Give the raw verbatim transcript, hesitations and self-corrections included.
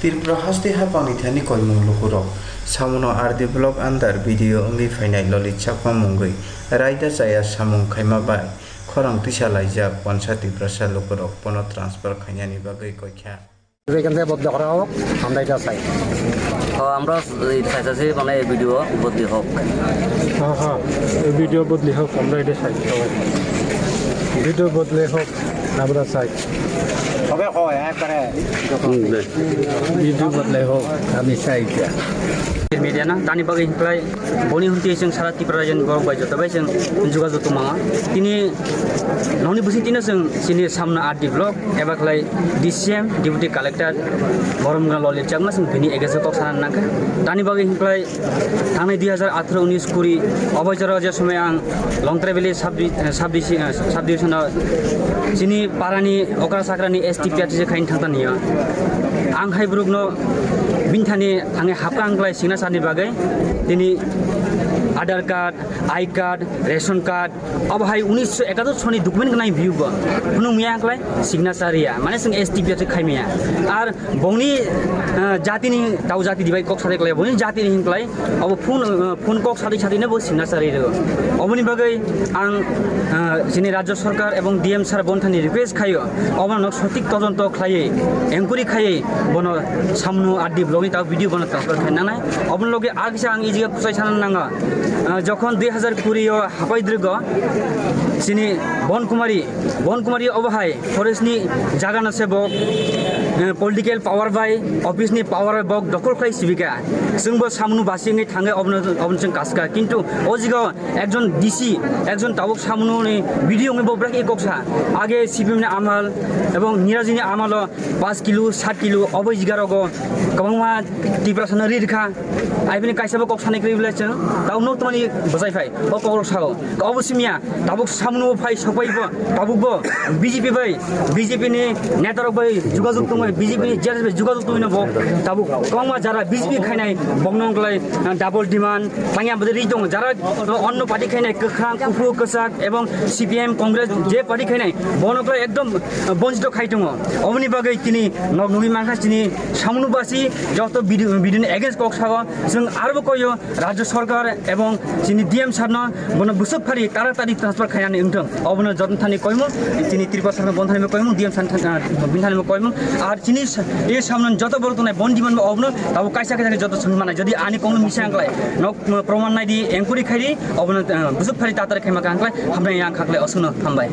Tripura haste haphangni thani koimung lukurok samono R D block under B D O wngwi phainai Lolit Chakma mungwi raida chaya samung khaima bai khorang twisa laijak wansa Tiprasa lukurok bono transfer khainani bagwi koikha. এখান থেকে বদলি করা হোক, আমরা এটা চাই। তো আমরা এই চাইতেছি মানে এই ভিডিও বদলি হোক। হ্যাঁ, হ্যাঁ, এই ভিডিও বদলি হোক, আমরা এটা চাই সবাই। ভিডিও বদলি হোক, আমরা চাই। সবে হয় একবারে। ভিডিও বদলি হোক, আমি চাই এটা। Media na tani bagwi hinklai boni hunti chwng sara Tripura rajyoni borok bai joto bai chwng jogajog tongmanga. Tini nokni bwswk tino chwng chini samno R D block eba khlai D C M, Deputy Collector, Borom Gana Lolit Chakma chwng bini against o kok sana nangkha. Tani bagwi hinklai thangnai dui hazar atharo unis kuri obo jora je somoi ang Longtrai Valley sub-, eh, sub-, eh, sub-division o chini parani okra sakrani S T P R T se khain thangta niyo. Ang hai borokno bini thani thangwi hapkha ang klai signa sani bagwi tini Aadhaar card, I card, ration card, abo hai unisho ekatur soni document gnai biu bo. Phunuk miya ang klai signa sariya. Mane sing S T P R T se khai miya. Ar bongni, ah, jatini, tau jati dibai kok sadai klai, bongni jatini hin klai, abo phone, ah, phone kok sadai sadai no bo signa sari rw. Oboni bagwi ang, ah, chini Rajya Sarkar ebong D M sir bonthani request khaio, obono sothik todonto khlaiwi, enquiry khaiwi, bono samno R D block ni tau video bono transfer khai nanai. Oboni loge agisa ang ijiga kusai sana nanga, ah, jokhon dui hazar kuri o hapai drigo, chini Bon Kumari, Bon Kumari obo hai forest ni jaga no se bo, eh, political power bai office ni power bai bo dokol khlai sibika. Chwng bo samung basi wngwi thangwi obono, obono chwng kaska. Kintu o jiga ekjon D C, ekjon tabuk samung ni video wngwi bo bwrwi kok sa. Age C P M ni amal ebong Nirajini amalo paanch kilo, saat kilo obo jiga rogo kwbangma Tiprasa no ri rikha. Aibini kaisa bo kok sanai kwrwi bwle chwng tau nok tongmani bwsai phai. O kok rok sao. Obo simiya, tabuk samno phai sopai bo, tabuk bo B J P bai, B J P ni neta rok bai jogajog tongwi, B J P ni J R S bai jogajog tongwi no bo tabuk kwbangma jara B J P khainai bokno wngklai, ah, double demand, tangya bwdai ri tongo, jara onno party khainai kwkhwrang, kuphur, kwchak ebong C P M, Congress je party khainai bono wngklai ekdom, ah, bonchito khai tongo. Oboni bagwi tini nok nugwi mankha chini samno basi joto video, video ni against kok sao, chwng arbo koyo Rajya Sarkar ebong chini D M sir no bono bwswk phari taratari transfer khainani wngthung. Obono joto thani koimung, chini Tripura sir no bon thani koimung, D M sir thani, ah, bin thani koimung. Ar chini sa-, e samno joto borok tongnai bon demand obono tabo kaisa kaisa joto sung manai. Jodi ani kokno misa wngklai, nok, uh, proman naidi, enquiry khaidi, obono, uh, bwswk phari taratari khaima kha wngklai, hambai yang khaklai osukno hambai.